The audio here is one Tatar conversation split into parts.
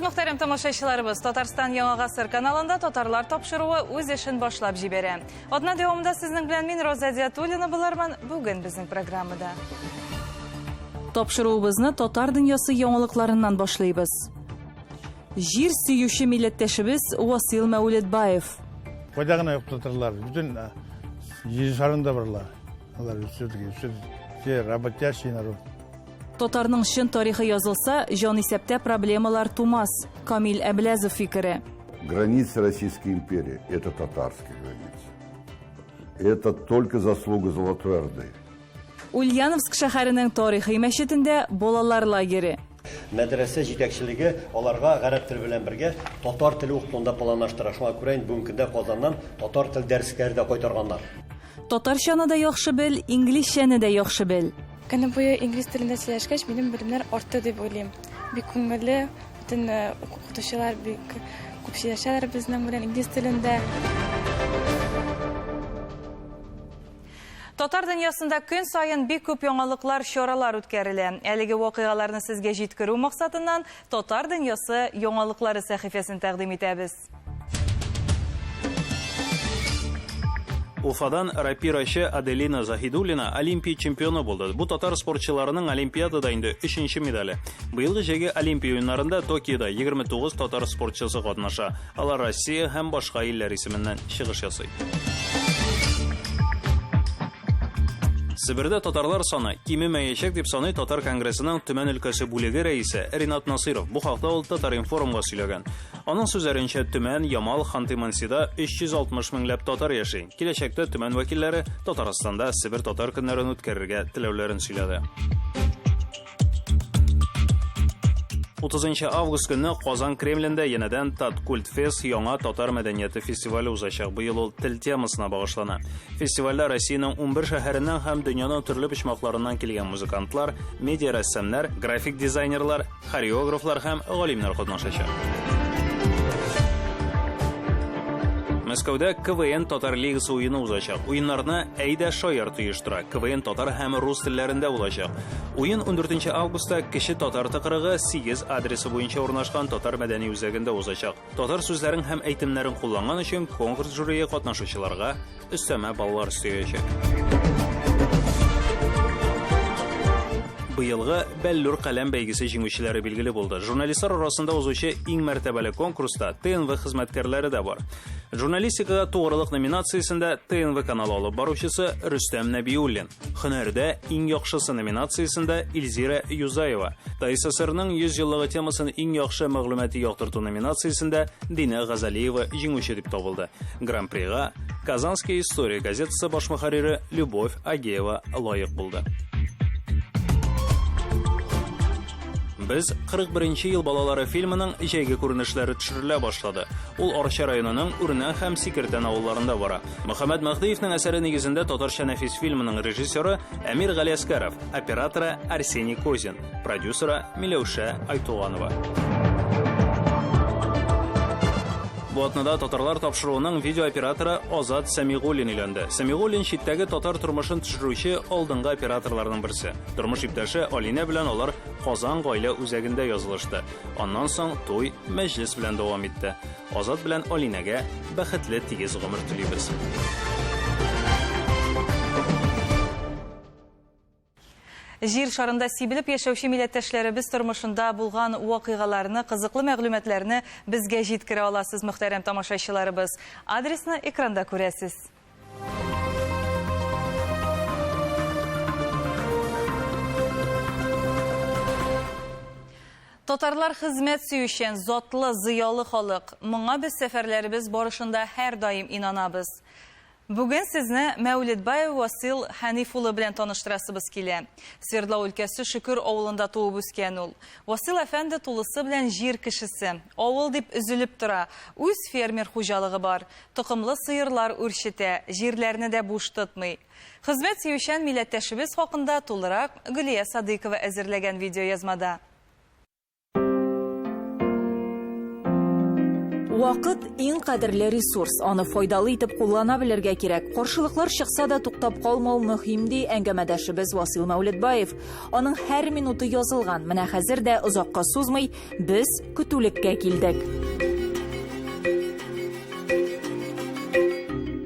Исәнмесез, мөхтәрәм тамашачыларыбыз! Татарстан Яңа гасыр каналында Татарлар тапшыруы үз эшен башлап җибәрә. Атна дәвамында сезнең белән мин Роза Диатуллина булырмын. Бүген безнең программада. Тапшыруыбызны татар дөньясы яңалыкларыннан башлыйбыз. Җир сөюче милләттәшебез Васил Мәүлетбаев. Кайда гына юк татарлар, бөтен җир шарында барлар. Алар все-таки все работящий народ. Татарның чын тарихы язылса, җанисәптә проблемалар тумас. Камил Әбләзов фикере. Граница Российской империи – это татарская граница. Это только заслуга Золотой Орды. Ульяновск шәһәренең тарихи мәчетендә балалар лагере. Мәдрәсә җитәкчелеге аларга гарәп теле белән бергә татар теле укытуны да планлаштыра. Шуңа күрә инде бүгенге көндә Казаннан татар тел дәреслекләре дә кайтарганнар. Татарчаны да яхшы бел, инглизчәне дә яхшы бел. Көне буе инглиз телендә сөйләшкәч, минем белемнәр артты дип уйлыйм. Бик күңелле, бөтен укытучылар бик күп сөйләшәләр безнең белән инглиз телендә. Татар дөньясында көн саен бик күп яңалыклар, чаралар үткәрелә. Әлеге вакыйгаларны сезгә җиткерү максатыннан Татар дөньясы яңалыклары сәхифәсен тәкъдим итәбез. Уфадан рапирачы Аделина Заһидуллина Олимпия чемпионы булды. Бу татар спортчыларының Олимпиадада инде өченче медале. Быелгы җәйге Олимпия уеннарында Токиода 29 татар спортчысы катнаша. Алар Россия һәм башка илләр исеменнән чыгыш ясый. Себердә татарлар саны кимемәячәк дип саный Татар конгрессының Төмән өлкәсе бүлеге рәисе Ринат Насыйров. Бу хакта ул Татар-информга сөйләгән. Аның сүзләренчә, Төмән, Ямал, Ханты-Мансида 360 меңләп татар яши. Киләчәктә Төмән вәкилләре Татарстанда Себер татар көннәрен үткәрергә теләүләрен сөйләде. 30 август көнне Казан Кремлендә янәдән Таткультфест яңа татар мәдәнияте фестивале узачак. Быел ул тел темасына багышлана. Фестивальдә Россиянең 11 шәһәреннән һәм дөньяның төрле почмакларыннан килгән музыкантлар, медиа-рәссамнар, график дизайнерлар, Хореографлар һәм галимнәр катнашачак. Мәскәүдә КВН Татар лигасы уены узачак. Уеннарны Әйдә шаярт оештыра. КВН татар һәм рус телләрендә булачак. Уен 14 августта Кече Татар тыкрыгы 8 адресы буенча урнашкан Татар мәдәни үзәгендә узачак. Татар сүзләрен һәм әйтемнәрен кулланган өчен конкурс жюрие катнашучыларга өстәмә баллар өстәячәк. Быелгы Бәллүр каләм бәйгесе җиңүчеләре билгеле булды. Журналистлар арасында узучы иң мәртәбәле конкурста ТНВ хезмәткәрләре дә бар. Журналистикага тугрылык номинациясендә ТНВ каналы алып баручысы Рөстәм Нәбиуллин. Һөнәрдә иң яхшысы номинациясендә Илзира Юзаева, ТАССРның 100 еллыгы темасын иң яхшы мәгълүмати яктырту номинациясендә Динә Газалиева җиңүче дип табылды. Гран-прига Казанская история газетасы баш мөхәррире Любовь Агеева лаек булды. Без 41 ел балалары фильмының җәйге күренешләре төшерелә башлады. Ул Арча районының Үрнә һәм Сикертән авылларында бара. Мөхәммәд Мәһдиевнең әсәре нигезендә татарча нәфис фильмының режиссеры Әмир Галиәскәров, операторы Арсений Козин, продюсеры Миләүшә Айтуганова. Бу атнада татарлар тапшыруының видеооператоры Азат Сәмигуллин өйләнде. Сәмигуллин читтәге татар тормышын төшерүче алдынгы операторларның берсе. Тормыш иптәше Алинә белән алар Казан гаилә үзәгендә язылышты. Аннан соң туй мәҗлес белән дәвам итте. Азат белән Алинәгә бәхетле тигез гомер телибез. Җир шарында сибелеп яшәүче милләттәшләребез тормышында булган вакыйгаларны, кызыклы мәгълүматларны безгә җиткерә аласыз, мөхтәрәм тамашачыларыбыз. Адресны экранда күрәсез. Татарлар хезмәт сөючән, затлы, зыялы халык. Моңа без сәфәрләребез барышында һәрдаим инанабыз. Бүген сезне Мәүлетбаев Васил Хәниф улы белән таныштырасыбыз килә. Свердлау өлкәсе Шөкер авылында туып үскән ул. Васил әфәнде тулысы белән җир кешесе. Авыл дип өзелеп тора. Үз фермер хуҗалыгы бар. Токымлы сыерлар үрчетә, җирләрне дә буш тотмый. Хезмәт сөючән милләттәшебез хакында тулырак Гөлия Садыйкова әзерләгән видеоязмада. Вакыт иң кадерле ресурс, аны файдалы итеп куллана белергә кирәк. Каршылыклар чыкса да туктап калмау мөһим, ди әңгәмәдәшебез Васил Мәүлетбаев. Аның һәр минуты язылган. Менә хәзер дә озакка сузмый, без көтүлеккә килдек.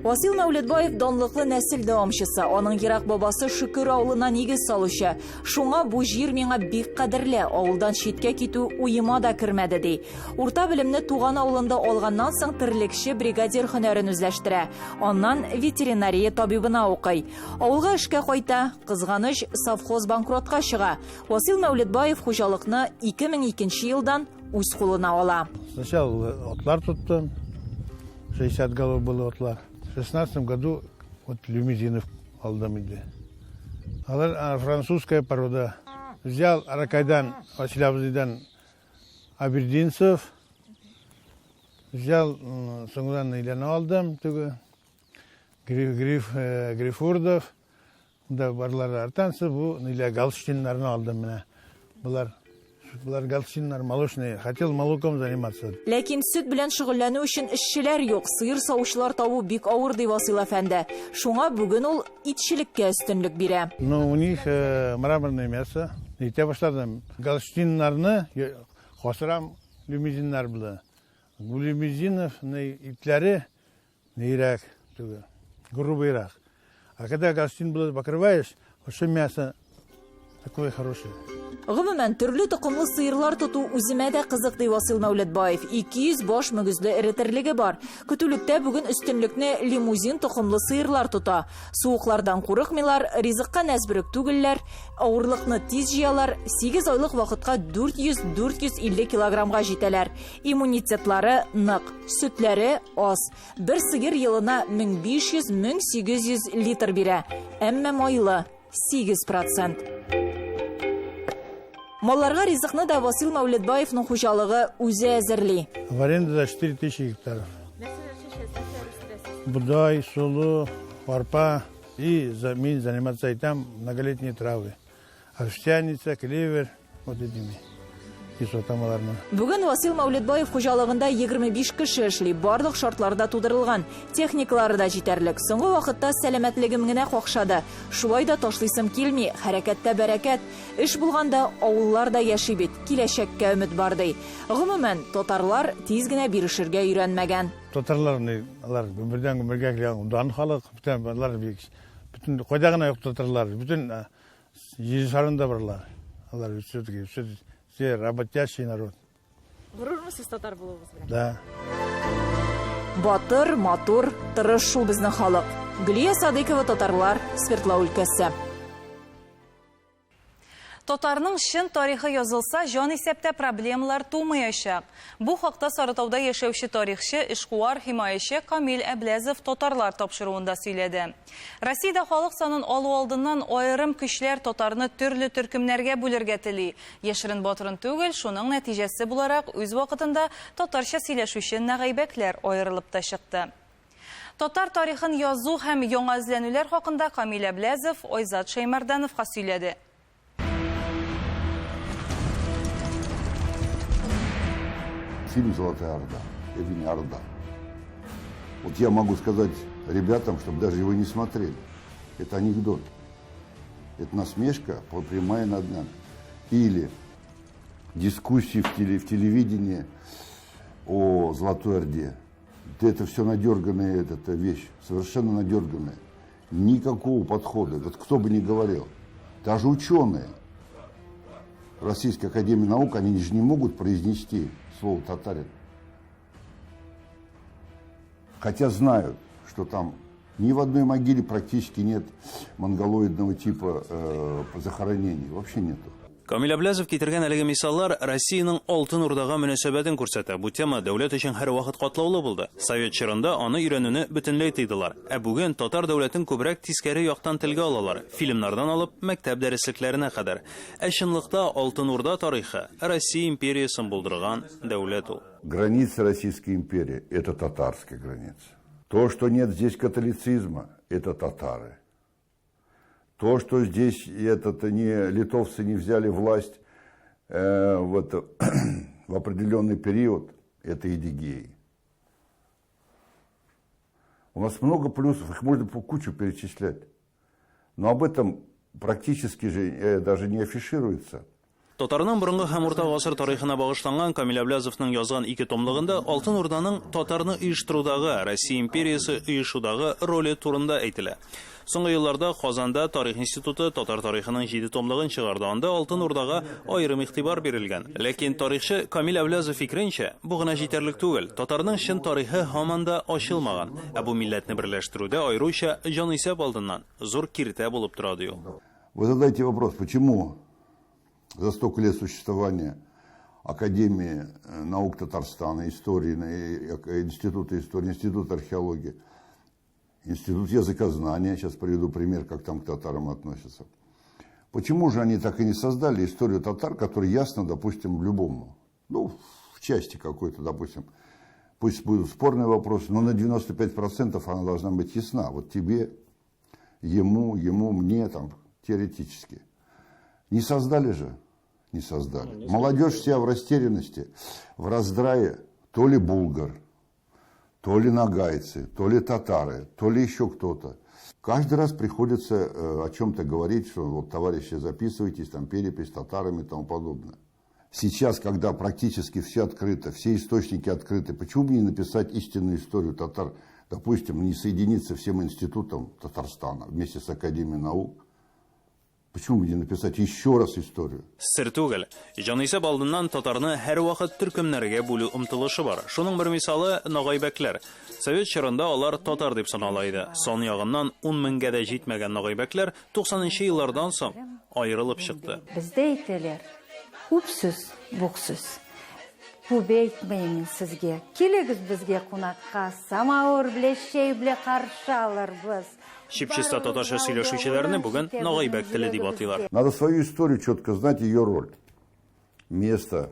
Васил Мәүлетбаев данлыклы нәсел дәвамчысы, аның ерак бабасы Шөкер авылына нигез салучы. Шуңа бу җир миңа бик кадерле, авылдан читкә китү уема да кермәде, ди. Урта белемне туган авылында алганнан соң терлекче бригадир һөнәрен үзләштерә. Аннан ветеринария табибына укый. Авылга эшкә кайта. Кызганыч, совхоз банкротка чыга. Васил Мәүлетбаев хуҗалыкны 2002 елдан үз кулына ала. Сначала атлар тоттым. 60 голов было атлар. В 16 году вот лимузинов алдым инде. Алар французская порода. Взял Аракайдан, Василий абзыйдан абердинцев. Взял соңынан ниләрне алдым, теге гриф, гриф, грифурдов. Да барлары артанцы, бу нилә голштиннарны алдым менә. Болар голштиннар молочные. Хотел молоком заниматься. Ләкин сөт белән шөгыльләнү өчен эшчеләр юк, сыер савучылар табу бик авыр, ди Васил әфәнде. Шуңа бүген ул итчелеккә өстенлек бирә. Ну, у них мраморное мясо. Итә башладым. Голштиннарны косырам лимузиннар белән. Бу лимузинов итләре нирәк түгел, грубыйрак. А когда голштин белән покрываешь, вообще мясо такое хорошее. Гомумән, төрле токымлы сыерлар тоту үземә дә кызык, ди Васил Мәүлетбаев. 200 баш мөгезле эре терлеге бар. Көтүлектә бүген өстенлекне лимузин токымлы сыерлар тота. Суыклардан курыкмыйлар, ризыкка нәзберек түгелләр, авырлыкны тиз җыялар, 8 айлык вакытка 400-450 килограммга җитәләр. Иммунитетлары нык, сөтләре аз. Бер сыер елына 1500-1800 литр бирә, әмма майлы 8%. Малларга ризыкны да Васил Мәүлетбаевның хуҗалыгы үзе әзерли. В аренду за 4000 гектаров. Бодай, солы, арпа и мин заниматься и там многолетние травы. Овсяница, клевер, вот этими. Кислотамаларны. Бүген Васил Мәүлетбаев хуҗалыгында 25 кеше эшли. Барлык шартлар да тудырылган. Техникалары да җитәрлек. Соңгы вакытта сәламәтлегем генә какшады. Шулай да ташлыйсым килми. Хәрәкәттә бәрәкәт. Эш булганда авыллар да яши бит. Киләчәккә өмет бар, ди. Гомумән, татарлар тиз генә бирешергә өйрәнмәгән. Татарлар алар гомердән гомергә килгән дан халык, бөтен алар бик бөтен кайда гына юк татарлар, бөтен җир шарында барлар. Алар все-таки все работящий народ. Горурмы сез татар булуыгыз белән? Да. Батыр, матур, тырыш шул безнең халык. Гөлия Садыйкова, татарлар, Свердлау өлкәсе. Татарның чын тарихы язылса, җан исәптә проблемалар тумаячак. Бу хакта Сарытауда яшәүче тарихчы, эшкуар, химаячы Камил Әбләзов татарлар тапшыруында сөйләде. Россиядә халык санын алу алдыннан аерым көчләр татарны төрле төркемнәргә бүлергә тели. Яшерен батырын түгел, шуның нәтиҗәсе буларак үз вакытында татарча сөйләшүче нагайбәкләр аерылып та чыкты. Татар тарихын язу һәм яңа эзләнүләр хакында Камил Әбләзов Айзат Шәймәрдановка сөйләде. Фильм «Золотая Орда», это не Орда. Вот я могу сказать ребятам, чтобы даже его не смотрели. Это анекдот. Это насмешка прямая над нами. Или дискуссии в телевидении о Золотой Орде. Это все надерганная вещь, совершенно надерганная. Никакого подхода, вот кто бы ни говорил. Даже ученые Российской Академии Наук, они же не могут произнести слово татарин. Хотя знают, что там ни в одной могиле практически нет монголоидного типа захоронений. Вообще нету. Камил Әбләзов китергән әлеге мисаллар Россиянең Алтын Урдага мөнәсәбәтен күрсәтә. Бу тема дәүләт өчен һәрвакыт катлаулы булды. Совет чорында аны өйрәнүне бөтенләй тыйдылар. Ә бүген татар дәүләтен күбрәк тискәре яктан телгә алалар. Фильмнардан алып мәктәп дәреслекләренә кадәр. Ә чынлыкта Алтын Урда тарихы Россия империясын булдырган дәүләт ул. Граница Российской империи – это татарская граница. То, что нет здесь католицизма, это татары. То, что здесь не, литовцы не взяли власть в определенный период, это едигеи. У нас много плюсов, их можно по кучу перечислять. Но об этом практически же даже не афишируется. Татарның борынгы һәм урта гасыр тарихына багышланган Камил Әбләзовның язган ике томлыгында Алтын Урданың татарны оештырудагы, Россия империясе оешудагы роле турында әйтелә. Соңгы елларда Казанда Тарих институты татар тарихының 7 томлыгын чыгарды. Анда Алтын Урдага аерым игътибар бирелгән. Ләкин тарихчы Камил Әбләзов фикеренчә, бу гына җитәрлек түгел. Татарның чын тарихы һаман да ачылмаган. Ә бу милләтне берләштерүдә аеруча җанисәп алдыннан зур киртә булып тора, ди ул. Вы задаете вопрос, почему за столько лет существования Академии наук Татарстана, истории, Института истории, Института археологии, Институт языкознания, сейчас приведу пример, как там к татарам относятся. Почему же они так и не создали историю татар, которая ясна, допустим, любому? Ну, в части какой-то, допустим, пусть будут спорные вопросы, но на 95% она должна быть ясна. Вот тебе, ему, ему, мне, там, теоретически. Не создали же? Не создали. Молодежь вся в растерянности, в раздрае, то ли булгар, то ли ногайцы, то ли татары, то ли еще кто-то. Каждый раз приходится о чем-то говорить, что вот, товарищи, записывайтесь, там перепись с татарами и тому подобное. Сейчас, когда практически все открыто, все источники открыты, почему бы не написать истинную историю татар, допустим, не соединиться всем институтам Татарстана вместе с Академией наук? Почему бы не написать еще раз историю? Сер түгел, җанисәп алдыннан татарны һәрвакыт төркемнәргә бүлү омтылышы бар. Шуның бер мисалы ногайбәкләр. Совет чорында алар татар дип санала иде. Сан ягыннан 10 меңгә дә җитмәгән ногайбәкләр 90 еллардан соң аерылып чыкты. Бездә әйтәләр, күп сүз, бук сүз. Күп әйтмәймен мин сезгә. Килегез безгә кунакка, самавыр белән чәй белән каршы алырбыз. Чип-чиста татарча сөйләшүчеләрне бүген ногайбәк теле дип атыйлар. Надо свою историю четко знать, ее роль, место.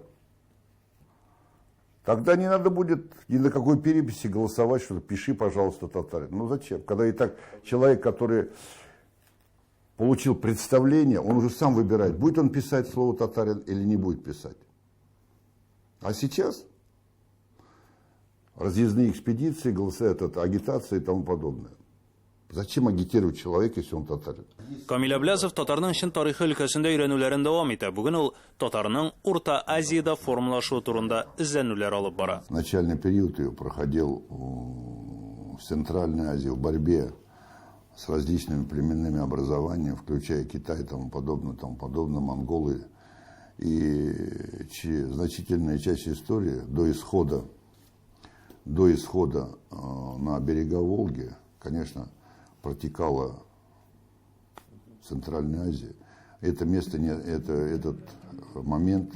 Тогда не надо будет ни на какой переписи голосовать, что пиши, пожалуйста, татарин. Ну зачем? Когда и так человек, который получил представление, он уже сам выбирает, будет он писать слово татарин или не будет писать. А сейчас разъездные экспедиции, голоса, этот, агитация и тому подобное. Зачем агитировать человека, если он татарин? Камил Әбләзов татарның чын тарихы өлкәсендә өйрәнүләрен дәвам итә. Бүген ул татарның Урта Азиядә формалашуы турында эзләнүләр алып бара. Начальный период ее проходил в Центральной Азии в борьбе с различными племенными образованиями, включая Китай и тому подобное, монголы. И значительная часть истории до исхода на берега Волги, конечно, протекала в Центральной Азии. Это место, не, это, этот момент,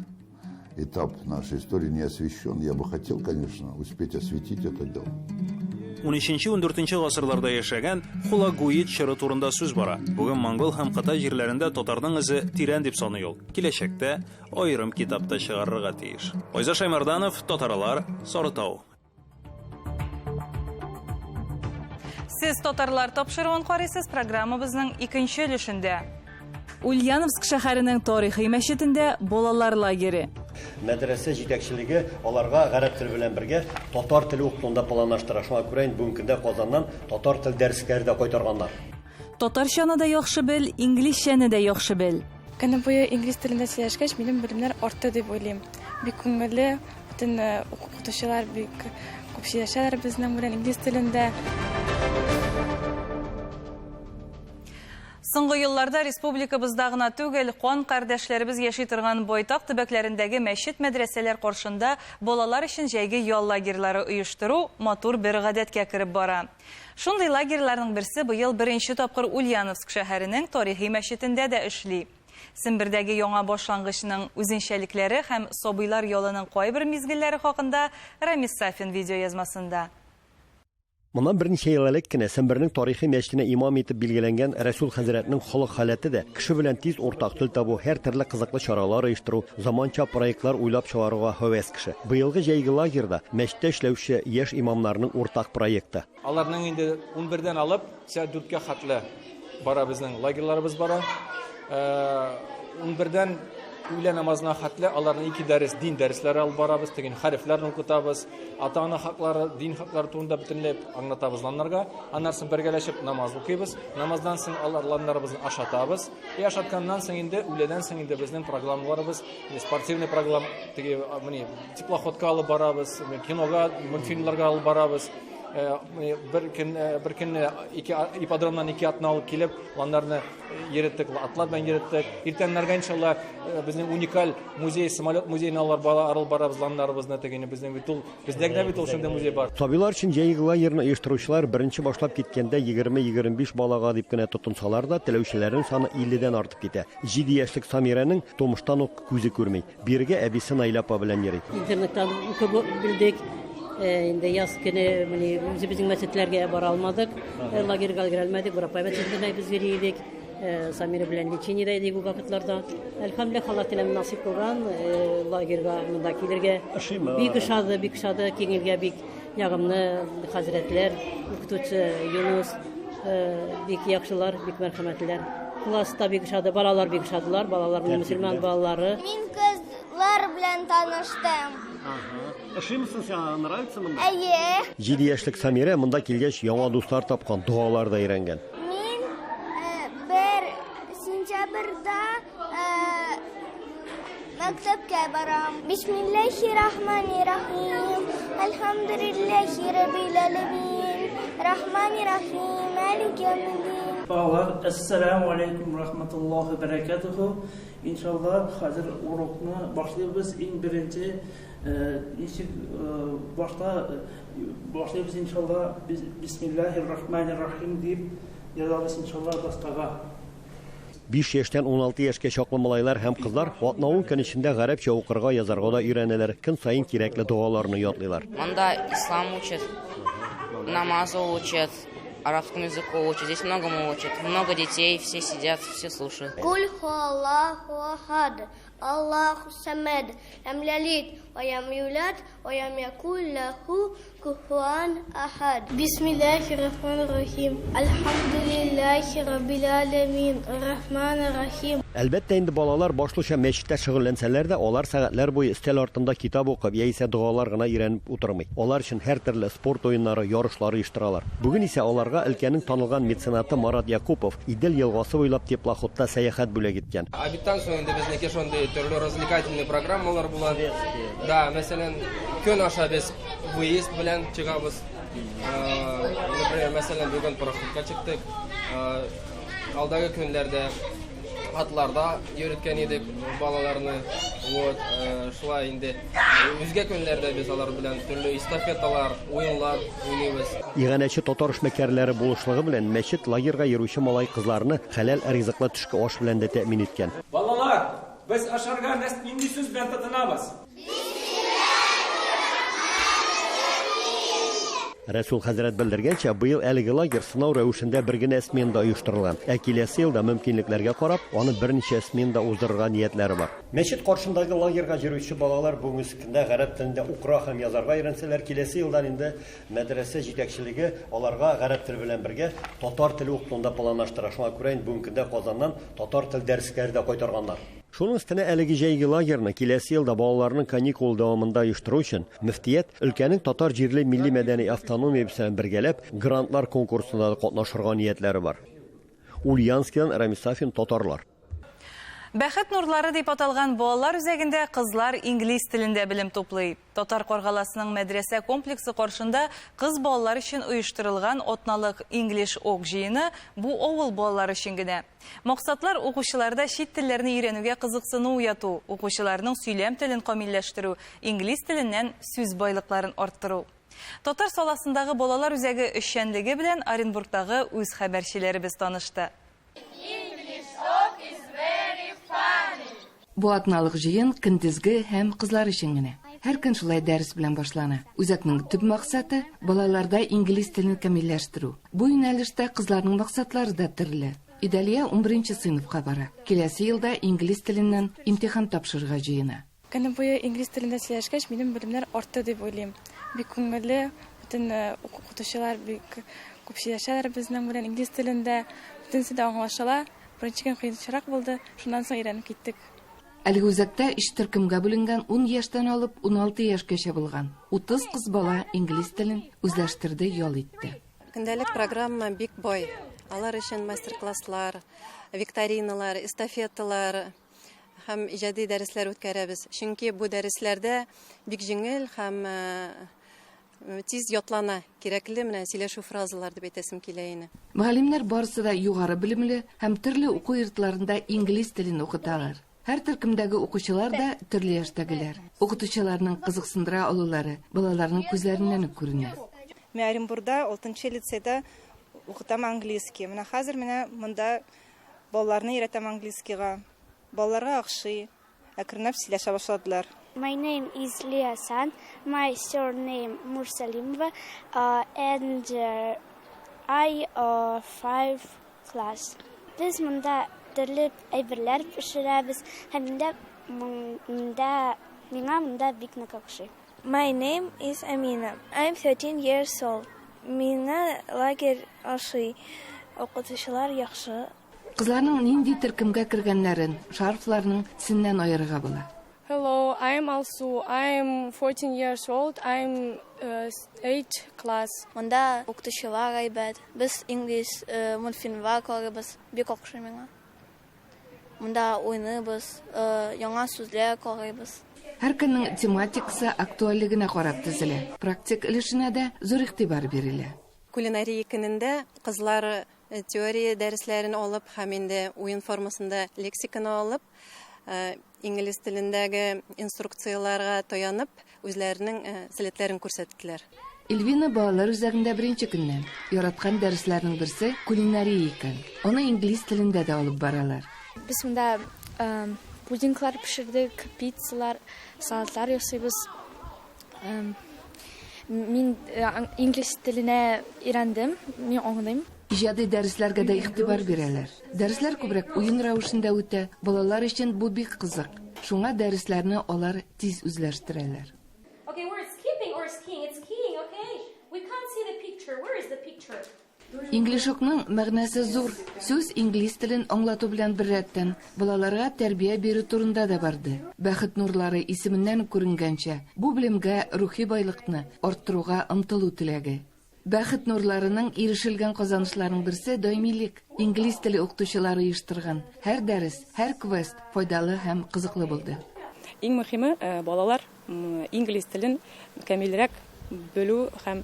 этап нашей истории не освещен. Я бы хотел, конечно, успеть осветить это дело. 13-14 гасырларда яшәгән Хулагуид чоры турында сүз бара. Бүген монгол һәм Кытай җирләрендә татарның эзе тирән дип саный ул. Киләчәктә аерым китап та чыгарырга тиеш. Айза Шаймарданов, Татарлар, Сарытау. Сез Татарлар тапшыруын карыйсыз, программабызның икенче өлешендә. Ульяновск шәһәренең тарихи мәчетендә балалар лагере. Мәдрәсә җитәкчелеге аларга гарәп теле белән бергә татар теле укытуны да планлаштыра. Шуңа күрә инде бүгенге көндә Казаннан татар тел дәреслекләре дә кайтарганнар. Татарчаны да яхшы бел, инглизчәне дә яхшы бел. Көне буе инглиз телендә сөйләшкәч, минем белемнәр артты дип уйлыйм. Бик күңелле, бөтен укытучылар бик күп сөйләшәләр безнең белән инглиз телендә. Соңгы елларда республикабызда гына түгел, кан кардәшләребез яши торган байтак төбәкләрендәге мәчет-мәдрәсәләр каршында балалар өчен җәйге ял лагерьлары оештыру матур бер гадәткә кереп бара. Шундый лагерьларның берсе быел беренче тапкыр Ульяновск шәһәренең тарихи мәчетендә дә эшли. Сембердәге яңа башлангычның үзенчәлекләре һәм сабыйлар ялының кайбер мизгелләре хакында Рамис Сафин видеоязмасында. Моннан берничә ел элек кенә Сембернең тарихи мәчетенә имам итеп билгеләнгән Рәсүл хәзрәтнең холык халәте дә кеше белән тиз уртак тел табу, һәр төрле кызыклы чаралар оештыру, заманча проектлар уйлап чыгаруга һәвәс кеше. Быелгы җәйге лагерьда мәчеттә эшләүче яшь имамнарның уртак проекты. Аларның инде 11-дән алып сәгать 4-кә хәтле бара безнең лагерьларыбыз бара. 11-дән Өйлә намазына хәтле аларны ике дәрес, дин дәресләре алып барабыз, теге хәрефләрне укытабыз, ата-ана хаклары, дин хаклары турында бөтенләй аңлатабыз ланнарга. Аннан соң бергәләшеп намаз укыйбыз. Намаздан соң алар ланнарыбызны ашатабыз. И ашатканнан соң инде үләдән соң инде безнең программаларыбыз, спортивный программ, теге менә теплоходка алып барабыз, кинога, мультфильмнарга алып барабыз. Э, бер көн э, бер көнне ике ипподромнан ике атны алып килеп, ланнарны йөреттек, атлар белән йөреттек. Иртәннәргә иншалла э, безнең уникаль музей, самолет музеена алар бала арыл барабыз ланнарыбызны тегене безнең бит ул бездә генә бит ул шундый музей бар. Сабыйлар өчен җәйге лагерьны оештыручылар беренче башлап киткәндә 20-25 балага дип кенә тотынсалар да, теләүчеләрнең саны 50дән артып китә. 7 яшьлек Самирәнең тумыштан ук күзе күрми. Бирегә әбисе Наилә апа белән йөри. Интернеттан укып белдек. Э, инде яз көне менә үзебезнең мәчетләргә бара алмадык. Э, лагерьга өлгерә алмадык. Бурапай мәчетенә без йөри идек. Э, Самира белән лечениедә идек ул вакытларда. Әлхәмдүлилләһ, Аллаһ Тәгалә насыйп кылган лагерьга монда килергә. Бик ошады, бик ошады. Киңелгә бик ягымлы хәзрәтләр, укытучы Юнус, бик яхшылар, бик мәрхәмәтлеләр. Класста бик ошады, балалар бик ошадылар, балалар мөселман балалары. Мин кызлар белән таныштым. Ошыймы соң сиңа, нравится монда? Әйе. 7 яшьлек Самирә монда килгәч яңа дуслар тапкан, догалар да өйрәнгән. Мин бер сентябрьдә Мәктәпкә барам. Бисмиллахи рахмани рахим. Әлхәмдүлилләхи раббил әләмин. Рахмани рахим. Малики яумиддин. Балалар, әссәламү алейкум рахматуллахи бәрәкәтүһү. Иншалла, хәзер урокны башлыйбыз. Иң беренче ничек башта башлыйбыз иншалла. Бисмиллахи рахмани рахим дип язабыз иншалла доскага. 5 яшьтән 16 яшькә чаклы малайлар һәм кызлар атна-ун көн эчендә гарәпчә укырга, язарга да өйрәнәләр, көн саен кирәкле догаларны ятлыйлар. Монда ислам учат, намазу учат, арабскому языку учат, здесь многому учат. Много детей, все сидят, все слушают. Куль хуаллаху ахад, Аллаху самед, лям ялид, ва лям юлад, ва лям якул лаху куфуан ахад. Бисмиллахи рахмани рахим. Альхамдулиллахи раббил аламин. Рахмани рахим. Әлбәттә инде балалар башлыча мәчеттә шөгыльләнсәләр дә, алар сәгатьләр буе өстәл артында китап укып яисә догалар гына өйрәнеп утырмый. Алар өчен һәртөрле спорт уеннары, ярышлар оештыралар. Бүген исә аларга өлкәнең танылган меценаты Марат Якупов Идел елгасы буйлап теплоходта сәяхәт бүләк иткән. Обедтан соң инде безнеке шундый төрле развлекательный программалар була. Да, мәсәлән, көн аша без выезд белән чыгабыз. Например, мәсәлән, бүген пароходка чыктык. Алдагы көннәрдә атларда йөрткән идек балаларны. Вот, шулай инде. Үзгә көннәрдә без алар белән төрле эстафеталар, уеннар уйныйбыз. Иганәче татар эшмәкәрләре булышлыгы белән мәчет лагерьга йөрүче малай-кызларны хәләл ризыклы төшке аш белән дә тәэмин иткән. Балалар, без ашарга нинди сүз белән тотынабыз? Рәсүл хәзрәт белдергәнчә, быел әлеге лагерь сынау рәвешендә бер генә сменада оештырылган. Ә киләсе елда мөмкинлекләргә карап, аны берничә сменада уздырырга ниятләре бар. Мәчет каршындагы лагерьга йөрүче балалар бүгенге көндә гарәп телендә укырга һәм язарга өйрәнсәләр, киләсе елдан инде мәдрәсә җитәкчелеге аларга гарәп теле белән бергә татар теле укытуны да планлаштыра. Шуңа күрә инде бүгенге көндә Казаннан татар тел дәреслекләре дә кайтарганнар. Шуның өстенә әлеге җәйге лагерьны киләсе елда балаларның каникулы дәвамында оештыру өчен мөфтият өлкәнең татар җирле милли-мәдәни автономиясе белән бергәләп грантлар конкурсында да катнашырга ниятләре бар. Ульяновскидан Рамис Сафин, Татарлар. Бәхет нурлары дип аталган балалар үзәгендә кызлар инглиз телендә белем туплый. Татар Каргаласының мәдрәсә комплексы каршында кыз балалар өчен оештырылган атналык English Ок җыены бу авыл балалары өчен генә. Максатлар укучыларда чит телләрне өйрәнүгә кызыксыну уяту, укучыларның сөйләм телен камилләштерү, инглиз теленнән сүз байлыкларын арттыру. Татар саласындагы балалар үзәге эшчәнлеге белән Оренбургтагы үз хәбәрчеләребез танышты. Бу атналык җыен көндезге һәм кызлар өчен генә. Һәр көн шулай дәрес белән башлана. Үзәкнең төп максаты балаларда инглиз телен камилләштерү. Бу юнәлештә кызларның максатлары да төрле. Идәлия 11 сыйныфка бара. Киләсе елда инглиз теленнән имтихан тапшырырга җыена. Көне буе инглиз телендә сөйләшкәч, минем белемнәр артты дип уйлыйм. Бик күңелле, бөтен укытучылар бик күп сөйләшәләр безнең белән инглиз телендә. Бөтенесе дә аңлашыла. Беренче көн кыенчырак булды, шуннан соң өйрәнеп киттек. Әлеге үзәктә өч төркемгә бүленгән 10 яшьтән алып 16 яшькәчә булган 30 кыз бала инглиз телен үзләштерде, ял итте. Көндәлек программа бик бай. Алар өчен мастер-класслар, викториналар, эстафеталар һәм иҗади дәресләр үткәрәбез. Чөнки бу дәресләрдә бик җиңел һәм э, тиз ятлана кирәкле менә сөйләшү фразалар дип әйтәсем килә ине. Мөгаллимнәр барысы да югары белемле һәм төрле уку йортларында инглиз телен укыталар. Һәр төркемдәге укучылар да төрле яшьтәгеләр. Укытучыларның кызыксындыра алулары балаларның күзләреннән үк күренә. Мин Оренбурда 6 лицейда укытам английский. Менә хәзер менә монда балаларны өйрәтәм английскийга. Балаларга охшый. Әкренләп сөйләшә башладылар. My name is Leah San. My surname Mursalimova, and I 5 class. Без монда төрле әйберләр пешерәбез һәм миндә монда миңа монда бик нык охшый. My name is Amina. I'm 13 years old. Миңа лагерь ошый. Укытучылар яхшы. Кызларның нинди төркемгә кергәннәрен шарфларның төсеннән аерырга була. Hello, I'm Alsu. I'm 14 years old. I'm 8 class. Монда укытучылар әйбәт. Без инглиз мультфильмнар карыйбыз. Бик охшый миңа. Монда уйныйбыз, яңа сүзләр карыйбыз. Һәр көннең тематикасы актуальлегенә карап төзелә. Практик өлешенә дә зур игътибар бирелә. Кулинария көнендә кызлар теория дәресләрен алып һәм инде уен формасында лексиканы алып, инглиз телендәге инструкцияләргә таянып, үзләренең сәләтләрен күрсәттеләр. Эльвина балалар үзәгендә беренче көннән. Яраткан дәресләрнең берсе кулинария икән. Аны инглиз телендә дә алып баралар. Без монда пудинглар пешердек, пиццалар, салатлар ясыйбыз. Мин инглиз теленә өйрәндем, мин аңлыйм. Иҗади дәресләргә дә игътибар бирәләр. Дәресләр күбрәк уен рәвешендә үтә, балалар өчен бу бик кызык. Шуңа дәресләрне алар тиз үзләштерәләр. Okay, we're skipping or skiing. It's skiing, okay? We can't see the picture. Where is the picture? Инглишокның мәгънәсе зур. Сүз инглиз телен аңлату белән беррәттән, балаларга тәрбия бирү турында да барды. Бәхет нурлары исеменнән үк күренгәнчә, бу белемгә рухи байлыкны арттыруга омтылу теләге. Бәхет нурларының ирешелгән казанышларының берсе даимилек. Инглиз теле укытучылары оештырган һәр дәрес, һәр квест файдалы һәм кызыклы булды. Иң мөһиме, балалар инглиз телен камилрәк белү һәм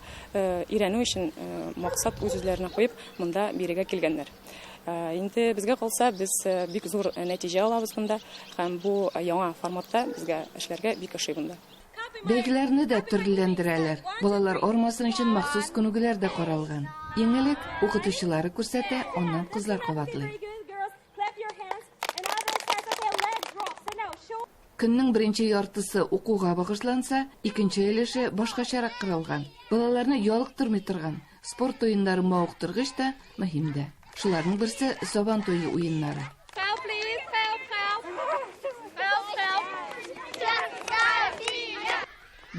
өйрәнү өчен максат үз-үзләренә куеп, монда бирегә килгәннәр. Инде безгә калса, без бик зур нәтиҗә алабыз монда һәм бу яңа форматта безгә эшләргә бик ошый монда. Бәйгеләрне дә төрлеләндерәләр. Балалар армасын өчен махсус күнегүләр дә каралган. Иң элек укытучылары күрсәтә, аннан кызлар кабатлый. Көннең беренче яртысы укуга багышланса, икенче өлеше башкачарак корылган. Балаларны ялыктырмый торган спорт уеннары мавыктыргыч та, мөһим дә. Шуларның берсе Сабан туе уеннары. Help, please, help, help. Help, help.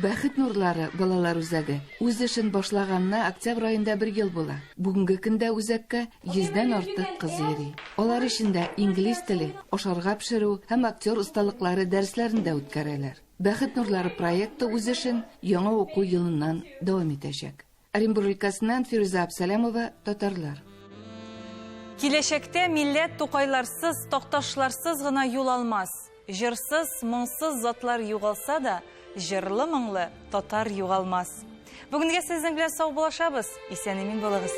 Бәхет нурлары балалар үзәге үз эшен башлаганына октябрь аенда бер ел була. Бүгенге көндә үзәккә йөздән артык кыз йөри. Алар эчендә инглиз теле, ашарга пешерү һәм актер осталыклары дәресләрен дә үткәрәләр. Бәхет нурлары проекты үз эшен яңа уку елыннан дәвам итәчәк. Оренбург өлкәсеннән Фирүзә Абсалямова, Татарлар. Киләчәктә милләт Тукайларсыз, Такташларсыз гына юл алмас. Җырсыз, моңсыз затлар югалса да, җырлы-моңлы татар югалмас. Бүгенгә сезнең белән саубуллашабыз. Исән-имин булыгыз.